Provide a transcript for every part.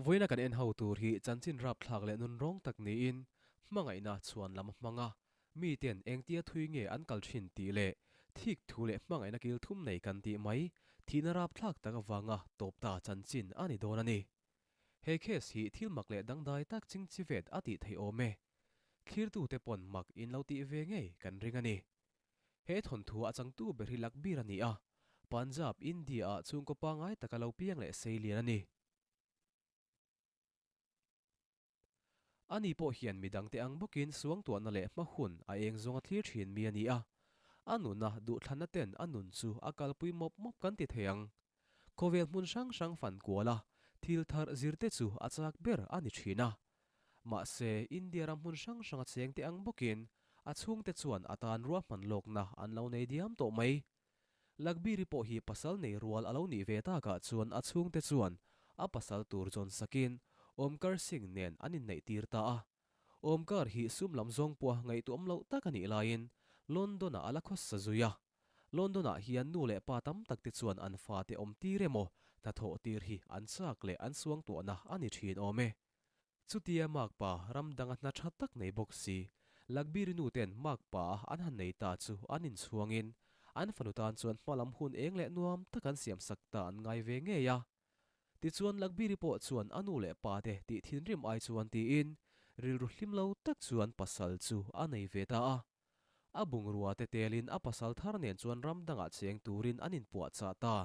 Vawiina kan en ho tur hi chanchin rapthlak leh nunrawng tak niin hmangaihna chhuan lam a hmang a, miten engtia thui nge an kal thin tih leh thik thu leh hmangaihna kil thum nei kan tih mai thihna rapthlak tak avanga tawp ta chanchin a ni dawn a ni. He case hi thil mak leh dangdai tak chingchivet a tih theih awm e. Thlirtute pawn mak in lo tih ve ngei kan ring a ni. He thawnthu a changtu ber hi Lakbir a ni a, Punjab, India-ah chhungkaw pangngai taka lo piang leh sei lian a ni. Ani pawh hian midangte ang bawkin suangtuahna leh hma hun a eng zawng a thlir thin mi a ni a, a nuna duhthlanna ten a nun chu a kalpui mawp mawp kan ti thei ang. Khawvel hmun hrang hrang fan kual a, thil thar zirte chu a chak ber a ni thin a. Mahse, India ram hmun hrang hranga chengte ang bawkin a chhungte chuan a tan ruahman lawkna an lo nei diam tawh mai. Lakbiri pawh hi pasal nei rual a lo nih ve takah chuan a chhungte chuan a pasal tur zawn sakin Omkar Singh nen an inneih tir ta a. Omkar hi sum lam zawng pawha ngaihtuahawm loh tak a nih laiin London-ah a la khawsa zui a. London-ah hian nu leh pa tam tak te chuan an fate awm tir emaw hnathawh tir hi an chak leh an suangtuahna a ni thin awm e. Chutia makpa ram danga hna tha tak nei bawk si, Lakbiri nu ten makpa an han nei ta chu an inchhuangin an fanu tan chuan hma lam hun eng leh nuam tak an siam sak ta an ngai ve ngei a. Tichuan Lakbiri pawh chuan a nu leh pa te tih thinrim ai chuan tiin rilru hlim lo tak chuan pasal chu a nei ve ta a. A bungrua te telin a pasal thar nen chuan ram dangah cheng turin an inpuahchah ta.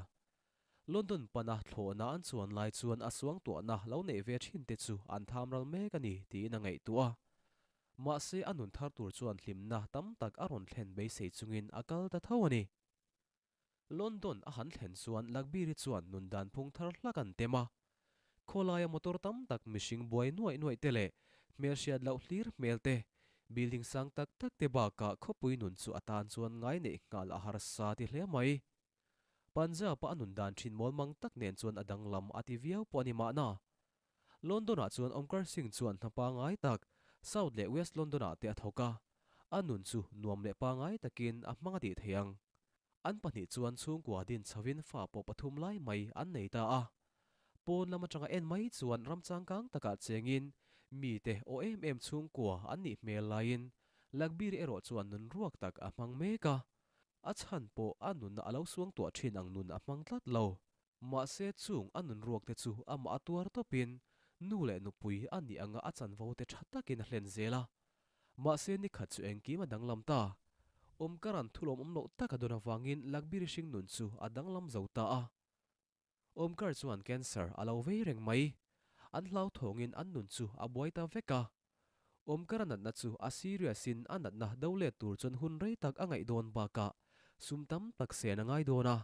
London pana thlawhna an chuan lai chuan a suangtuahna lo neih ve thin te chu an tham ral mek a ni tiin a ngaihtuah a. Mahse a nun thar tur chuan hlimna tam tak a rawn thlen beisei chungin a kal ta tho a ni. London a han thlen chuan Lakbiri chuan nun dan phung thar hlak an tem a. Khawlaia motor tam tak mihring buai nuaih nuaih te leh hmelhriat loh hlir hmel te, building sang tak tak te bakah khawpui nun chu a tan chuan ngai neih nghal a harsa ti hle mai. Punjab-a a nun dan thin mawl mang tak nen chuan a danglam a ti viau pawh a ni mahna. London-ah chuan Omkar Singh chuan hna pangngai tak South leh West London-ah te a thawk a, a nun chu nuam leh pangngai takin a hmang a tih thei ang. An pahnih chuan chhungkua din chhovin fa pawh pathum lai mai an nei ta a. Pawn lam atanga en mai chuan ram changkang takah chengin mite aw em em chhungkua an nih hmel laiin Lagbir erawh chuan nun ruak tak a hmang mek a. A chhan pawh a nunna a lo suangtuah thin ang nun a hmang tlat lo. Mahse chung a nun ruak te chu amah a tuar tawpin nu leh nupui a nih anga a chanvo te tha takin a hlen zel a. Mahse nikhat chu engkim a danglam ta. Awmkaran thulawm awm loh tak a dawn avangin Lakbiri hring nun chu a danglam zo ta a. Awmkar chuan cancer a lo vei reng mai. An hlauthawngin an nun chu a buai ta vek a. Awmkar a natna chu a serious in a natna do let tur chuan hun rei tak a ngaih dawn bakah sum tam tak sen a ngai dawn a.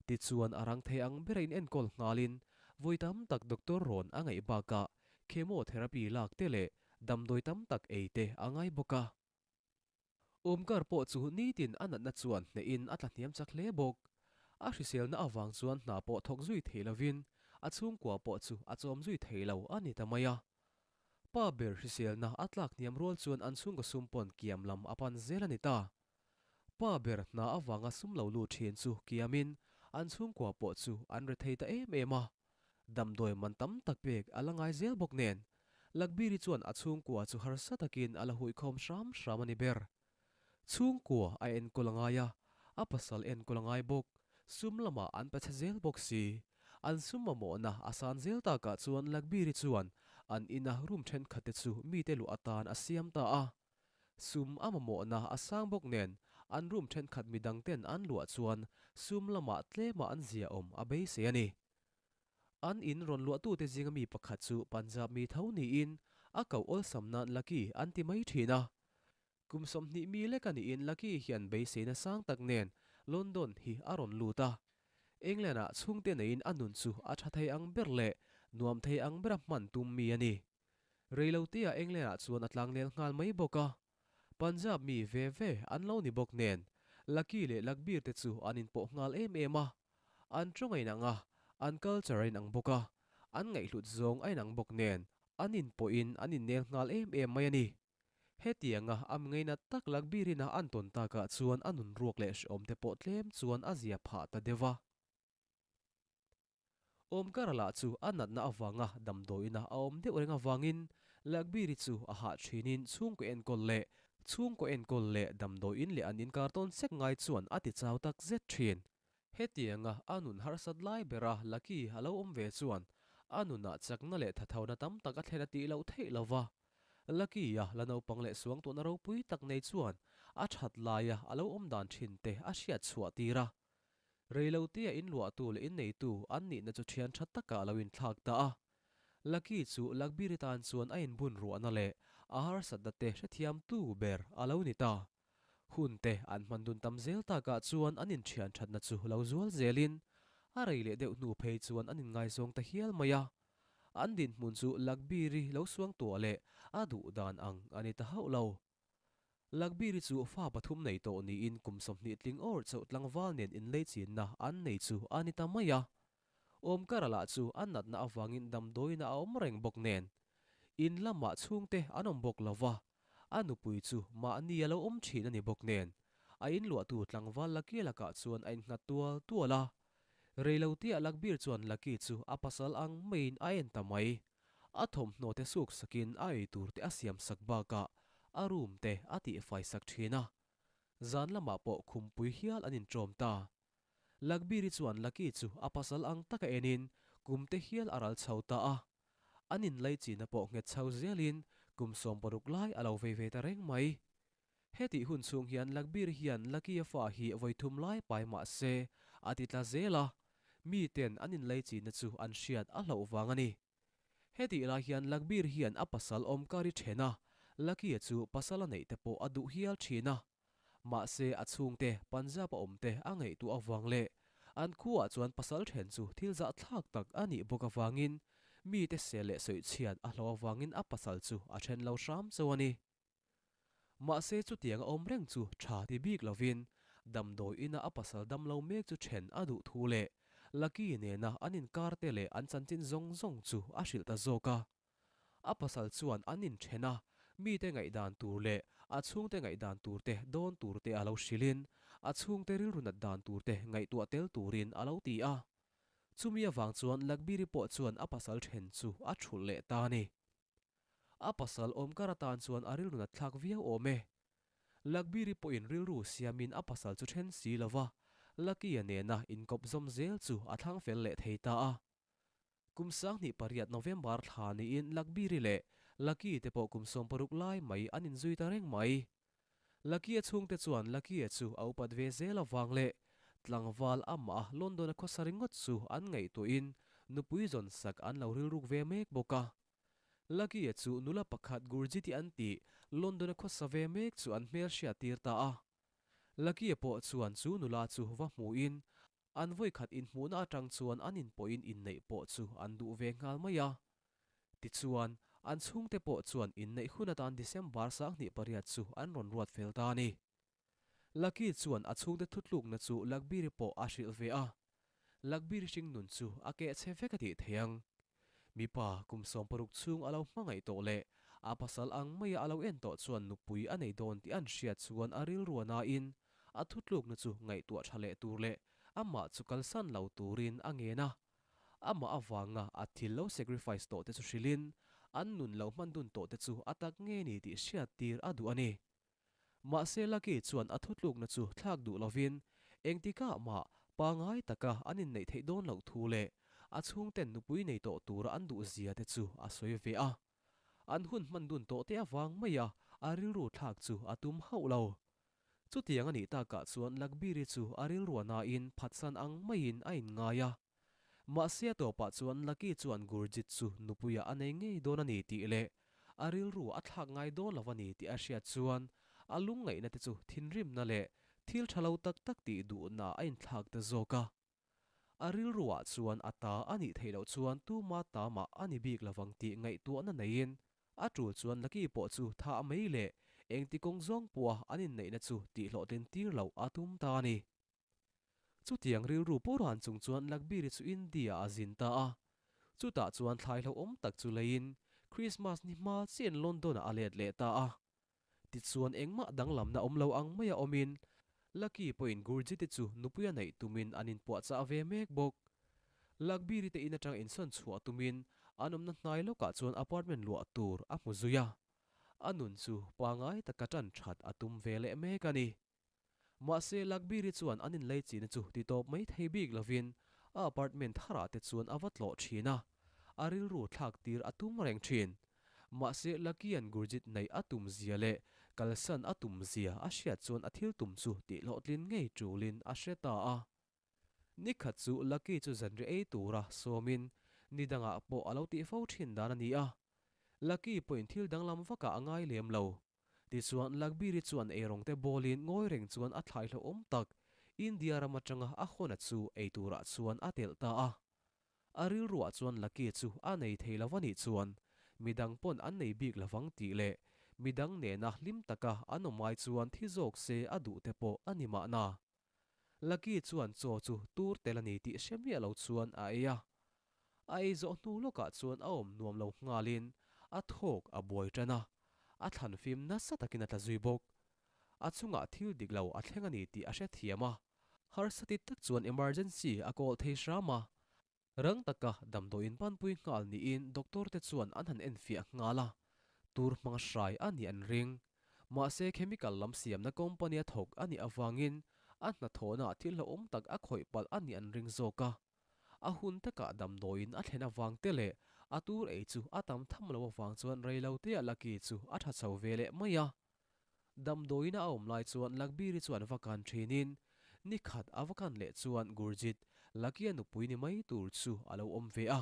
Tichuan a rang thei ang bera in enkawl nghalin vawi tam tak doctor rawn a ngaih bakah chemotherapy lak te leh damdawi tam tak ei te a ngai bawk a. Awmkar pawh chu nitin a natna chuan hnehin a tlahniam chak hle bawk. A hriselna avang chuan hna pawh thawk zui thei lovin a chhungkua pawh chu a chawm zui thei lo a ni ta mai a. Pa ber hriselna a tlakhniam rual chuan an chhungkaw sum pawn kiam lam a pan zel a ni ta. Pa ber hna avanga sum lo lut thin chu kiamin an chhungkua pawh chu an rethei ta em em a. Damdawi man tam tak pek a la ngai zel bawk nen, Lakbiri chuan a chhungkua chu harsa takin a la huikhawm hram hram a ni ber. Chhungkua a enkawl a ngai a, a pasal enkawl a ngai bawk, sum lamah an pe chhe zel bawk si. An sum mamawhna a san zel takah chuan Lakbiri chuan an ina room thenkhatte chu mite luah atan a siam ta a. Sum a mamawhna a sang bawk nen an room thenkhat midang ten an luah chuan sum lamah tlemah an zia awm a beisei a ni. An in rawn luahtute zinga mi pakhat chu Punjab mi tho niin a koh awlsam nan Lucky an ti mai thin a. Kum 20 mi lek a niin Lucky hian beiseina sang tak nen London hi a rawn lut a. England-ah chhungte neiin a nun chu a tha thei ang ber leh nuam thei ang bera hman tum mi a ni. Reilotea England-ah chuan a tlangnel nghal mai bawk a. Punjab mi ve ve an lo ni bawk nen, Lucky leh Lagbir te chu an inpawh nghal em em a. An tawng a inang a, an culture a inang bawk a, an ngaihhlut zawng a inang bawk nen, an inpawhin an innel nghal em em mai a ni. Hetianga a mi ngainat tak Lagbir-in a an tawn takah chuan a nun ruak leh hrehawm te pawh tlem chuan a zia phah ta deuh a. Awmkara lah chu a natna avanga damdawiina a awm deuh reng avangin Lakbiri chu a hah thinin chhungkaw enkawl leh chhungkaw enkawl leh damdawiin leh an inkar tawn sek ngai chuan a ti chau tak zet thin. Hetianga a nun harsat lai bera Lucky a lo awm ve chuan a nunah chakna leh thathona tam tak a thlen a tih loh theih lo va. Lucky-a la naupang leh suangtuahna ropui tak nei chuan a that laia a lo awm dan thin te a hriat chhuah tir a. Reilotea inluahtu leh inneitu an nihna chu thian tha takah a lo inthlak ta a. Lucky chu Lakbiri tan chuan a inbun ruahna leh a harsatna te hrethiamtu ber a lo ni ta. Hun te an hman dun tam zel takah chuan an inthian thatna chu lo zual zelin a rei leh deuh hnu phei chuan an inngaizawng ta hial mai a. An dinhmun chu Lakbiri lo suangtuah leh a duh dan ang a ni ta hauh lo. Lakbiri chu fa pathum nei tawh niin kum 20 tling awr chauh tlangval nen inleichinna an nei chu a ni ta mai a. Awmkara lah chu a natna avangin damdawiina a awm reng bawk nen. In lamah chhungte an awm bawk lo va, a nupui chu mahni a lo awm thin a ni bawk nen. A inluahtu tlangval Lucky lakah chuan a innghat tual tual a. Reiloteah Lakbir chuan Lucky chu a pasal ang maiin a en ta mai. A thawmhnaw te suk sakin a ei tur te a siam sak bakah a room te a tihfai sak thin a. Zan lamah pawh khumpui hial an inṭawm ta. Lakbiri chuan Lucky chu a pasal ang taka enin kum te hial a ral chho ta a. An inlaichinna pawh nghet chho zelin kum 60 lai a lo vei ve ta reng mai. Hetih hun chhung hian Lakbiri hian Lucky-a fa hi vawi thum lai pai mah se a ti tla zel a, miten an inlaichinna chu an hriat a hlauh vang a ni. Hetih lai hian Lakbir hian a pasal Omkari then a, Lucky-a chu pasal a neih te pawh a duh hial thin a. Mahse a chhungte Punjab a awm te a ngaihtuah avang leh an khuaah chuan pasal then chu thil zahthlak tak a nih bawk avangin mite sel leh sawichhiat a hlauh avangin a pasal chu a then lo hram chauh a ni. Mahse chutiang a awm reng chu tha ti bik lovin damdawi ina a pasal damlo mek chu then a duh thu leh Lucky nena an inkar te leh an chanchin zawng zawng chu a hrilh ta zawk a. A pasal chuan an inthen a, mite ngaihdan tur leh a chhungte ngaihdan tur te dawn tur te a lo hrilhin a chhungte rilru nat dan tur te ngaihtuah tel turin a lo ti a. Chumi avang chuan Lakbiri pawh chuan a pasal then chu a thulh leh ta a ni. A pasal awmkar atan chuan a rilru nat thlak viau awm e. Lakbiri pawhin rilru siamin a pasal chu then si lova, Lucky-a nena inkawp zawm zel chu a thlang fel leh thei ta a. Kum 2008 November thla niin Lakbiri leh Lucky te pawh kum 60 lai mai an inzui ta reng mai. Lucky-a chhungte chuan Lucky-a chu a upat ve zel avang leh tlangval amah London-a khawsa ringawt chu an ngaihtuahin nupui zawn sak an lo rilruk ve mek bawk a. Lucky-a chu nula pakhat Gurjit-i an tih London-a khawsa ve mek chu an hmel hriat tir ta a. Lucky-a pawh chuan chu nula chu va hmuhin an vawi khat inhmuhna atang chuan an inpawhin inneih pawh chu an duh ve nghal mai a. Tichuan, an chhungte pawh chuan inneih hun atan December 2008 chu an rawn ruat fel ta a ni. Lucky chuan a chhungte thutlukna chu Lakbiri pawh a hrilh ve a. Lakbiri hring nun chu a keh che vek a tih thei ang. Mipa kum 60 chhung a lo hmangaih tawh leh a pasal ang maia a lo en tawh chuan nupui a nei dawn tih an hriat chuan a rilru nain a thutlukna chu ngaihtuah tha leh tur leh amah chu kalsan lo turin a ngen a. Amah avanga a thil lo sacrifice tawh te chu hrilhin an nun lo hman dun tawh te chu a tak nge ni tih hriat tir a duh a ni. Mahse Lucky chuan a thutlukna chu thlak duh lovin engtikah mah pangai taka an inneih theih dawn loh thu leh a chhungten nupui nei tawh tura an duh zia te chu a sawi ve a. An hun hman dun tawh te avang maia a rilru thlak chu a tum hauh lo. Chutiang a nih takah chuan Lakbiri chu a rilru a nain phatsan ang maiin a inngai a. Mahse a tawpah chuan Lucky chuan Gurjit chu nupuiah a nei ngei dawn a ni tih leh a rilru a thlak ngai dawn lo a ni tih a hriat chuan a lungngaihna te chu thinrimna leh thil tha lo tak tak tih duhna a inthlak ta zawk a. A rilruah chuan a ta a nih theih loh chuan tuma ta mah a ni bik lovang tih ngaihtuahna neiin a tul chuan Lucky pawh chu thah mai leh engti kawng zawng pawha an inneihna chu tihhlawhtlin tir loh a tum ta a ni. Chutiang rilru pawh ran chung chuan Lakbiri chu India a zin ta a. Chutah chuan thlai hlauhawm tak chu leiin Christmas ni hma chian London-ah a let leh ta a. Tichuan engmah danglamna awm lo ang maia awmin Lucky pawhin Gurjit-i chu nupui a neih tumin an inpuahchah ve mek bawk. Lakbiri te in atang insawn chhuah tumin an awmna hnai lawkah chuan apartment luah tur a hmu zui a. A nun chu pangai taka tan that a tum ve leh mek a ni. Mahse Lakbiri chuan an inlei chihna chu ti tawp mai thei bik lovin a apartment tharah te chuan a va tlawh thin a, a rilru thlak tir a tum reng thin. Mahse Lucky'an Gurjit neih a tum zia leh kalsan a tum zia a hriat chuan a thil tum chu tih hlawhtlin ngei tulin a hre ta a. Nikhat chu Lucky chu zanri ei tura sawmin ni dangah pawh a lo tih fo thin dan a ni a. Lucky pawhin thil danglam vakah a ngai lem lo. Tichuan Lakbiri chuan eirawng te bawlin ngawi reng chuan a thlai hlauhawm tak India ram atanga a hawna chu ei turah chuan a telh ta a. A rilruah chuan Lucky chu a nei thei lo a nih chuan midang pawn an nei bik lovang tih leh midang nena hlim taka an awm ai chuan thi zawk se a duh te pawh a ni mahna. Lucky chuan chaw chu tur tel a ni tih hre miah lo chuan a ei a. A ei zawh hnu lawkah chuan a awm nuam lo nghalin a thawk a buai tan a, a thlan fim nasa takin a tla zui bawk. A chungah thil dik lo a thleng a ni tih a hrethiam a, harsa ti tak chuan emergency a kawl thei hram a. Rang taka damdawiin panpui nghal niin doctor te chuan an han enfiah nghal a, tur hmang hrai a nih an ring. Mahse chemical lam siamna company a thawk a nih avangin a hnathawhnaah thil hlauhawm tak a khawih palh a nih an ring zawk a. A hun takah damdawiin a thlen avang te leh a tur ei chu a tam tham lo avang chuan reiloteah Lucky chu a tha chho ve leh mai a. Damdawiin a awm lai chuan Lakbiri chuan va kan thinin nikhat a va kan leh chuan Gurjit, Lucky-a nupui ni mai tur chu a lo awm ve a.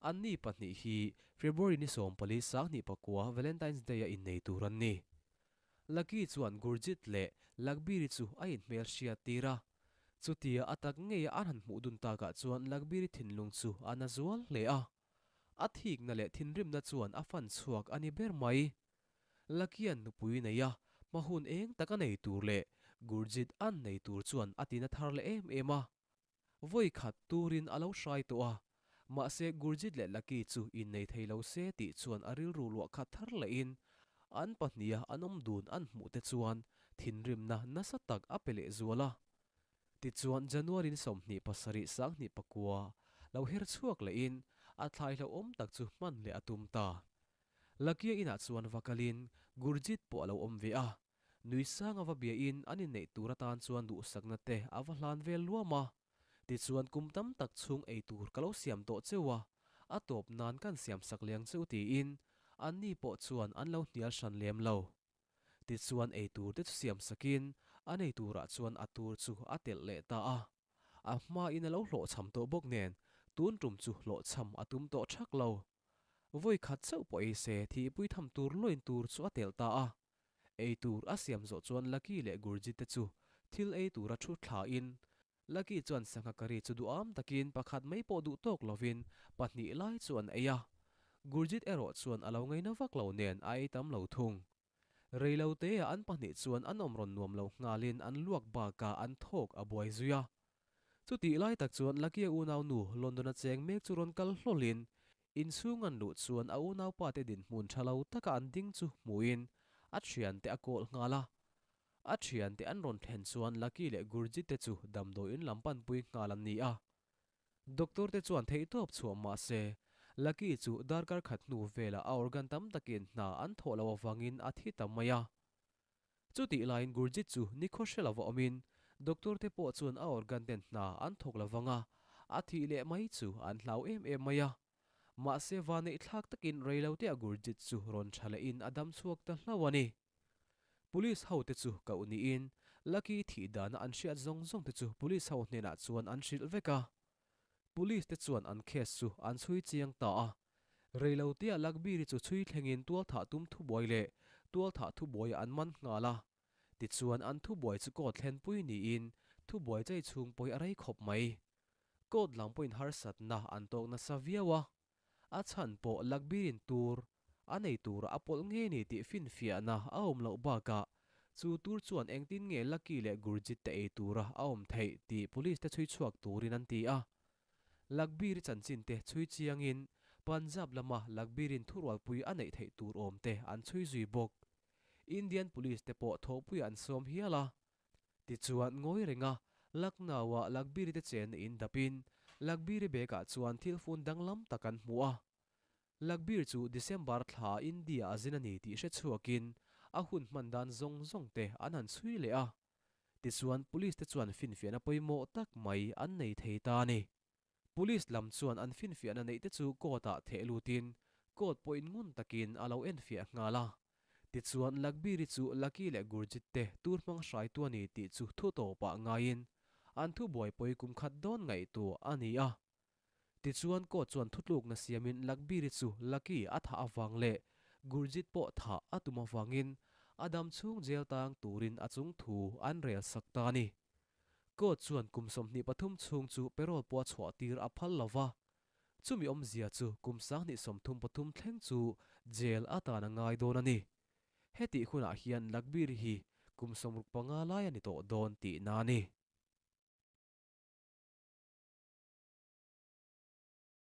Anni pahnih hi February ni 14 2009 Valentine's Day-a innei tur an ni. Lucky chuan Gurjit leh Lakbiri chu a inhmel hriat tir a. Chutia a tak ngeia an han hmuh dun takah chuan Lakbiri thinlung chu a na zual hle a. A thikna leh thinrimna chuan a fan chhuak a ni ber mai. Lucky'an nupui nei a, hma hun eng tak a nei tur leh Gurjit an nei tur chuan a tina thar leh em em a. Vawi khat turin a lo hrai tawh a, mahse Gurjit leh Lucky chu innei thei lo se tih chuan a rilru luah khat thar lehin an pahniha an awm dun an hmuh te chuan thinrimna nasa tak a pe leh zual a. Tichuan January ni 27 2009 lo her chhuak lehin a thlai hlauhawm tak chu hman leh a tum ta. Lucky-a inah chuan va kalin Gurjit pawh a lo awm ve a. Nui sang a va biain an inneih tur atan chuan duhsakna te a va hlan vel luam a. Tichuan kum tam tak chhung ei tur ka lo siam tawh cheu a, a tawp nan kan siam sak leng cheu tiin anni pawh chuan an lo hnial hran lem lo. Tichuan ei tur te chu siam sakin an ei turah chuan a tur chu a telh leh ta a. A hmain a lo hlawhchham tawh bawk nen tun tum chu hlawhchham a tum tawh thak lo. Vawi khat chauh pawh ei se thihpui tham tur luain tur chu a telh ta a. Ei tur a siam zawh chuan Lucky leh Gurjit te chu thil ei tura thu thlain Lucky chuan sangha curry chu duham takin pakhat mai pawh duh tawk lovin pahnih lai chu an ei a. Gurjit erawh chuan a lo ngaina vak lo nen a ei tam lo thung. Reiloteah an pahnih chuan an awm rawn nuam lo nghalin an luak bakah an thawk a buai zui a. Chutih lai tak chuan Lucky-a unaunu London-a cheng mek chu rawn kal hlawlin inchhung an luh chuan a unaupate dinhmun tha lo taka an ding chu hmuhin a thiante a kawl nghal a. A thiante an rawn thlen chuan Lucky leh Gurjit te chu damdawiin lam panpui nghal an ni a. Doctor te chuan theihtawp chhuah mah se, Lucky chu darkar khat hnu velah a organ tam takin hna an thawh loh avangin a thi ta mai a. Chutih laiin Gurjit chu nikhaw hre lova awmin doctor te pawh chuan a organ ten hna an thawk lovang a, a thih leh mai chu an hlau em em mai a. Mahse vaneih thlak takin reiloteah Gurjit chu rawn tha lehin a dam chhuak ta hlauh a ni. Police ho te chu koh niin Lucky thih dana an hriat zawng zawng te chu police ho hnenah chuan an hrilh vek a. Police te chuan an case chu an chhui chiang ta a. Reiloteah Lakbiri chu chhui thlengin tualthah tum thubuai leh tualthah thubuaiah an man nghal a. Tichuan an thubuai chu court thlenpui niin thubuai chei chhung pawhi a rei khawp mai. Court lam pawhin harsatna an tawk nasa viau a. A chhan pawh Lakbirin tur a nei tura a pawlh nge ni tih finfiahna a awm loh bakah chu tur chuan engtin nge Lucky leh Gurjit te ei tura a awm theih tih police te chhui chhuak turin an ti a. Lakbiri chanchin te chhui chiangin Punjab lama Lakbirin thurualpui a neih theih tur awm te an chhui zui bawk. Indian police te pawh thawhpuiah an sawm hial a. Tichuan ngawi renga Lucknow-ah Lakbiri te chenna in dapin Lagbiri bag-ah chuan thil fun danglam tak an hmu a. Lagbir chu December thla India a zin a ni tih hre chhuakin a hun hman dan zawng zawng te an han chhui leh a. Tichuan Police te chuan finfiahna pawimawh tak mai an nei thei ta a ni. Police lam chuan an finfiahna neih te chu court ah theh lutin court pawhin ngun takin a lo enfiah nghal a. Tichuan Lagbiri chu Lucky leh Gurjit te tur hmang hraitu a ni tih chu thu tawpah ngaiin an thu buaipawi kum khat dawn ngaihtuah a ni a. Tichuan court chuan thutlukna siamin Lagbiri chu Lucky a thah avang leh Gurjit pawh thah a tum avangin a dam chhung jail tang turin a chung thu an rel sak ta a ni. Court chuan kum 23 chhung chu parole pawh a chhuah tir a phal lo va, chumi awmzia chu kum 2033 thleng chu jail atan a ngai dawn a ni. Hetih hunah hian Lagbiri hi kum 65 lai a ni tawh dawn tihna a ni.